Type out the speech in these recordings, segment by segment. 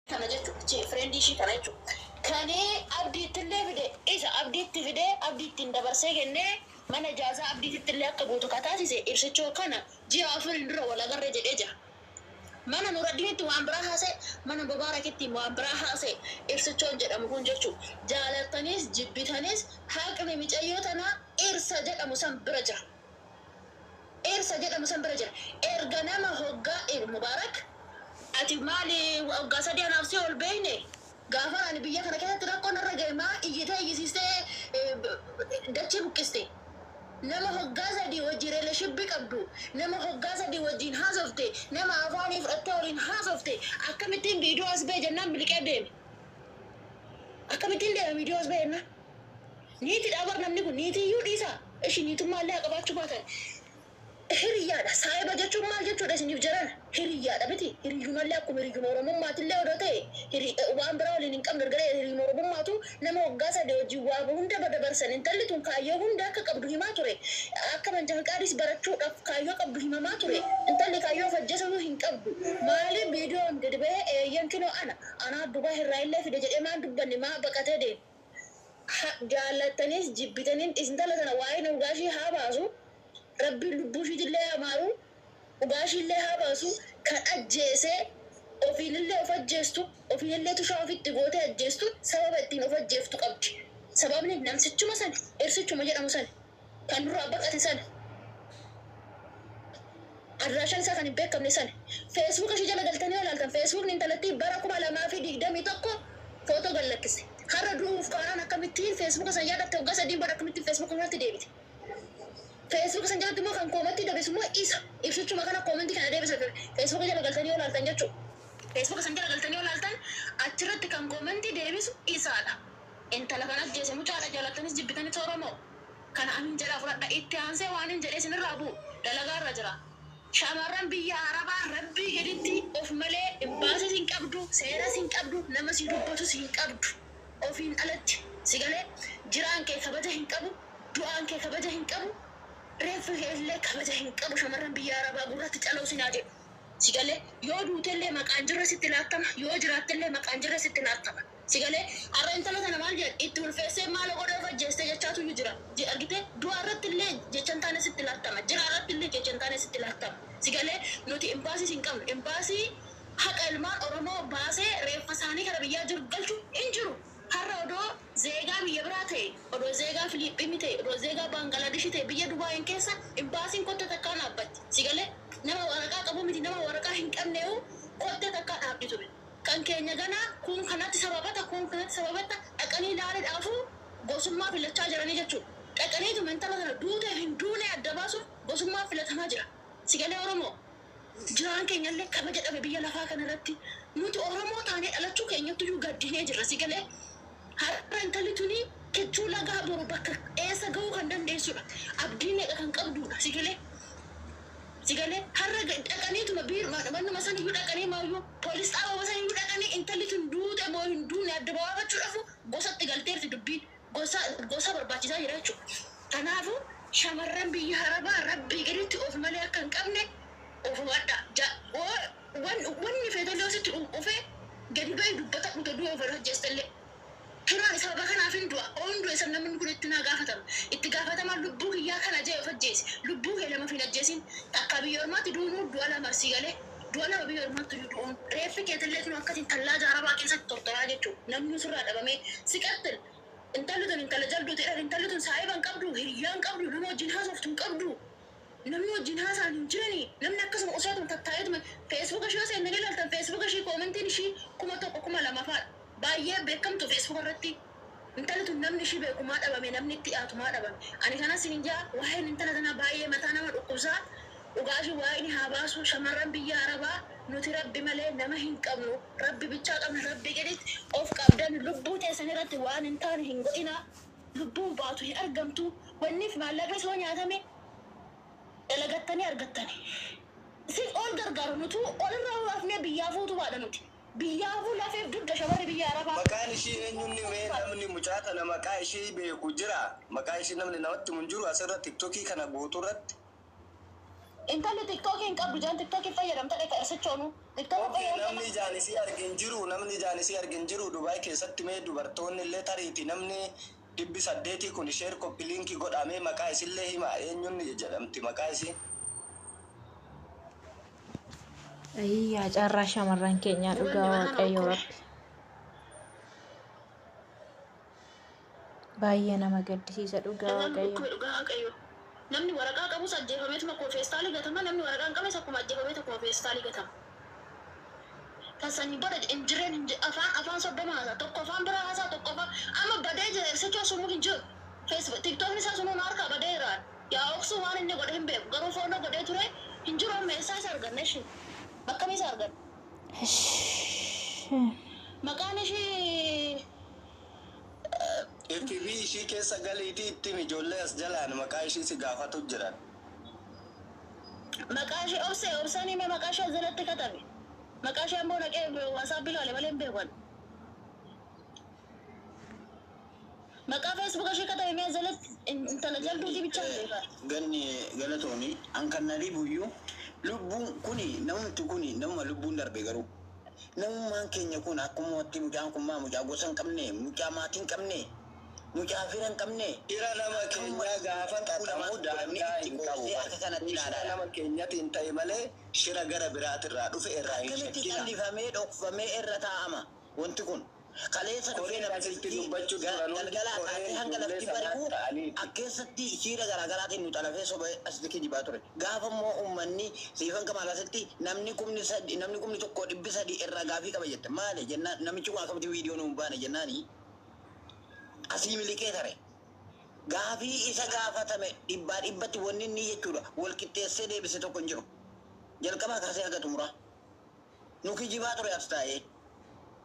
Kana jechuudha. Friendii ishii kana jechuudha. Kanii Abdiittillee fide, isa Abdiitti fide, Abdiittiin dabarsee kennee mana ijaazaa Abdiitittillee akka guutu ka taasise Ibsichoo kana ji'a afuriin dura wal agarre jedhee jira. Mana Nuraddiinitti waan biraa haasa'e, mana Mubaarakitti waan biraa haasa'e Ibsichoon jedhamu kun jechuudha. Jaalattanis jibbitanis haqni micayyoo tanaa Irsa jedhamu san bira jira. Irsa jedhamu san bira jira. Erga nama hoggaa Mubaarak ati maali waggaa 3 anaaf si ol beekne, gaafan ani biyya kana keessatti rakkoo narra gahe maa iyyitee iyyisiistee dachii buqqiste? Nama hoggaa 3 wajji releshibbi qabdu, nama hoggaa 3 wajjiin haasofte, nama afaanii fudhattee waliin haasofte akkamittiin viidiyoo as bahe jennaan miliqee deeme? Akkamittiin deeme viidiyoo as bahe jennaan? Niitidhaa bar namni kun, niitiyyuu dhiisaa, ishi niitummaallee haa qabaachuu baatan hiriyyaadha. Saahiba jechuun maal jechuudha isiniif jarana? Hiriyyaadha miti? Hiriyyumallee akkuma hiriyyuma Oromummaatillee odoo ta'e, waan biraa waliin hin qabnu erga ta'e, hiriyyuma Oromummaatu nama waggaa 3 wajjin waa hunda dabarsan. Intalli tun kaayyoo hunda akka qabdu himaa ture. Akka manjafiqaadis barachuudhaaf kaayyoo qabdu himamaa ture. Intalli kaayyoo of ajjeesuu hin qabdu. Maaliif viidiyoon gadi bahee eeyyan kinoo ana anaa Dubaay irraa illee fide jedhee maan dubbanne, maa baqatee deeme? Jaallattanis jibbitanin intala tana waa'een dhugaa ishii haa baasu. Rabbiin lubbuu ishiitillee haa maaru, dhugaa ishiillee haa baasu. Kan ajjeese ofiinillee of ajjeestu, ofiinillee tushaa ofitti gootee ajjeestu, sababa ittiin of ajjeeftu qabdi. Sababni namtichuma sana, Irsichuma jedhamu sana, kan nurraa baqate sana, adraashaan isaa kan hin beekamne sana. Feesbuuka ishii jala galtanii yoo ilaaltan, feesbuukni intalattii bara 2021 footoo gad lakkiste. Har'a du'uuf kaanaan akkamittiin feesbuuka san yaadatte? Waggaa 3n booda akkamittiin feesbuuka kanatti deebite? Feesbuuka san jalatti immoo kan koomantii deebisu immoo isa Ibsichuma kana koomantii kana deebisa, feesbuuka jala galtanii yoo ilaaltan jechuudha. Feesbuuka san jala galtanii yoo ilaaltan, achirratti kan koomantii deebisu isaadha. Intala kan ajjeese mucaadha, jaalattanis jibbitanis Oromoo. Kana amiin jedhaa fudhadha. Itti aansee waan hin jedhee isinirraa bu'u dalagaa irra jira. Shamarran biyya Arabaa rabbii gaditti of malee imbaasis hin qabdu, seeras hin qabdu, nama si dubbatus hin qabdu. Ofiin alatti si galee jiraan kee kabaja hin qabu, du'aan kee kabaja hin qabu, reeffi kee illee kabaja hin qabu. Shamarran biyya Arabaa gurratti cala'u sinaa jedhu. Si galee yoo duutellee maqaan jirra sitti laattama, yoo jiraattellee maqaan jirra sitti laattama. Si galee har'a intala tana maal jedhan, itti ulfeessee maal godhee of ajjeeste jechaatu iyyuu jira. Argitee, du'a irratti illee jecha hin taane sitti laattama. Jiraa irratti illee jecha hin taane sitti laattama. Si galee nuti imbaasiis hin qabnu. Imbaasii haqa ilmaan Oromoo baasee reeffa isaanii kara biyyaa jiru galchu hin jiru. Har'a odoo zeegaa biyya biraa ta'e, odoo zeegaa Filiippiinii ta'e, odoo zeegaa Baangalaadeshii ta'e, biyya Dubaayin keessa imbaasiin kottee takkaa dhaabbatti. Si galee nama waraqaa qabu miti, nama waraqaa hin qabneeyu kottee takkaa dhaabdi ture. Kan keenya ganaa kun kanatti sababata, kun kanatti sababata, dhaqanii ilaaluudhaafuu gosummaa filachaa jiranii jechuudha. Dhaqaniituma intala tana duutee hin duunee adda baasuuf gosummaa filatamaa jira. Si galee Oromoo? Jiraan keenyallee kabaja dhabe biyya lafaa kanarratti. Nuti Oromoo taanee dhalachuu keenyattuyyuu gaddinee jirra. Si galee har'a intalli tuni kichuu lagaa boru bakka eessa gahuu kan dandeessudha. Abdii meeqa kan qabdudha. Si galee? Si galee har'a dhaqaniituma biiruma mannuma saniyyuu dhaqanii, maayyuu poolis xaabaa saniyyuu dhaqanii intalli tun duute moo hin duune adda baafachuudhaafu gosatti galteerti dubbiin, gosa gosa barbaachisaa jira jechuudha. Kanaafuu shamarran biyya Arabaa rabbii gaditti of malee akka hin qabne of hubadhaa. Wanni feetellee sitti dhufee gadi bahi dubbata dhute du'a of ajjeestellee. Firaan sababa kanaaf hin du'a. Oon du'e san namni kun itti naa gaafatama. Itti gaafatamaan lubbuu kiyyaa kana jee of ajjeese. Lubbuu kee lama hin ajjeesin. Takka biyya ormaatti duunuu du'a lama si galee. Du'a lama biyya ormaatti du'uun. Reeffi keetillee kun akkasiin tallaa jaarabaa keessatti tortoraa jechuudha. Namni sirraa dhabamee si qattil. Intalli tun intala jalduu ta'edha. Intalli tun saahiba hin qabdu, hiriyaa hin qabdu, nama wajjin haasoftu hin qabdu. Namni wajjin haasa'an hin jirani. Namni akkasuma osoo tattaa'eetuma feesbuuka ishee seennanii ilaaltan, feesbuuka ishii koomentiin ishii 1000, 2000 fa'aadha. Baay'ee beekamtu feesbuuka irratti. Intalli tun namni ishii beeku maa dhabame? Namni itti dhiyaatu maa dhabame? Ani kanas hin jaa, waa'een intala tanaa baay'ee mataa nama dhukkubsaa. Dhugaa ishii waa'een haa baasu. Shamarran biyya Arabaa nuti rabbi malee nama hin qabnu. Rabbi bichaa qabna. Rabbi gaditti of qabdan lubbuu teessan irratti waan hin taane hin godhinaa. Lubbuun baatu hin argamtu. Wanniif maallaqni soo nyaatame dalagattanii argattani. Isin ol gargaaru, nutu olirraa hafnee biyyaa fuutu baadha nuti. Biyyaafuu lafeef dugda shamarri biyya Arabaa. Maqaan ishii eenyunni mee namni mucaa tana maqaa ishii beeku jira? Maqaa ishii namni namatti himu hin jiru asirra Tiktookii kana guutuu irratti? Intalli Tiktookii hin qabdu jaan, Tiktookii fayyadamta dheka irsichoonu. Tiktookii Okay, namni ijaan isii arge hin jiru, namni ijaan ijaan isii argin jiru Dubaay keessatti. Mee dubartoonni illee tariiti namni 800 kun share, copy link godhamee maqaa isillee hima. Eenyuun jedhamti maqaa isii? Ayyaa, carraa shamarran keenyaa, dhugaa Waaqayyo Rabbi. Baay'ee nama gaddisiisa, dhugaa Waaqayyo. Dhugaa Waaqayyo. Namni waraqaa qabus ajjeefameetuma akkuma feestaalii gatama. Namni waraqaa hin qabnes akkuma ajjeefameet akkuma feestaalii gatama. Tasanii bada injireen afaan afaan 30 haasaa, tokko afaan biraa haasaa, tokko afaan amma badee jira. Ibsachuu sunuu hin jiru. Facebook, TikTokni isaa sunuu harkaa badee jiraan. Yaa oksuu, waan inni godhe hin beeku. Garuu follow godhee ture, hin jiru amma. Eessaa isa arganna ishee? Bakka isa arganna? Maqaan ishee FB ishii keessa galiitii ittiin ijoollee as jalaan maqaa ishii si gaafatu jiran. Maqaa ishee Obsee, Obseen hime, maqaa ishee jalatti katabe. Maqaa ishee amboo naqee WhatsApp ilaale malee hin beekan. Maqaa Facebook ishee katabe mee jalatti, intala jalduutii bichaa hin beekan. Ganni, galatoomi. An kan na dhibuyyuu lubbuun kuni, namumti kuni namuma lubbuun darbe, garuu namummaan keenya kun akkuma watti mucaan kun maa mucaa gosa hin qabne, mucaa maatii hin qabne, mucaa fira hin qabne. Shira nama keenyaa gaafa xaxamu daangaa hin qabu. Akka kanatti Shira ilaalaa. nama keenyatiin ta'e malee shira gara biraatirraa dhufe irraa hin Akkamitti shakkina. callifamee dhokfamee irra taa'ama wanti kun? Kaleessa dhufee Koreen asitti namtichi dubbachuu turan hundi galgalaa koreen kaasee hanga ijoollee lafti sanaa bari'u ta'aniiti. akkeessatti shiira garaagaraatiin nu xalafee soba asitti kijibaa ture. Gaafa immoo uummanni siifan kamaal asitti namni 3,000, namni 1,300 irraa gaafii qaba jette. Maali jennaan, namichi kun akkamitti viidiyoo nu hin baane jennaani asii miliqee tare. Gaafii isa gaafatame dhibbaa dhibbatti wanni inni jechuudha wal qixxeessee deebise tokko hin jiru. Jalqabaa kaasee haga xumuraa. Nu kijibaa ture as taa'ee.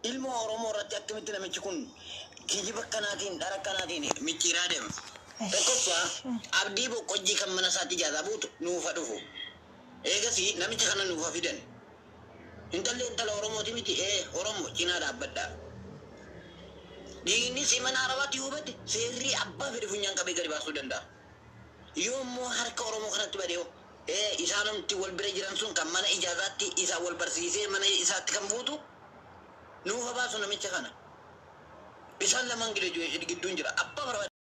Ilmoo Oromoo irratti akkamitti namichi kun kijiba akkanaatiin, dhara akkanaatiin micciiraa deema? Tokkoffaa, Abdii Boqqojjii kan mana isaatti ijaazaa buutu nuufa dhufu. Eegasii namicha kana nuufa fidan. Intalli intala Oromooti miti, ee Oromo cinaa dhaabbadhaa. Dhiigni si mana Arabaatti yoo badde seerri abbaa fedhe funyaan qabee gadi baasuu danda'a. Yoo immoo harka Oromoo kanatti badee hoo? Ee, isaanumti wal bira jiran sun kan mana ijaazaatti isa wal barsiisee mana isaatti kan buutu nuufa baasu namicha kana. Isaan lamaan gidduun jira. Abbaa barbaade.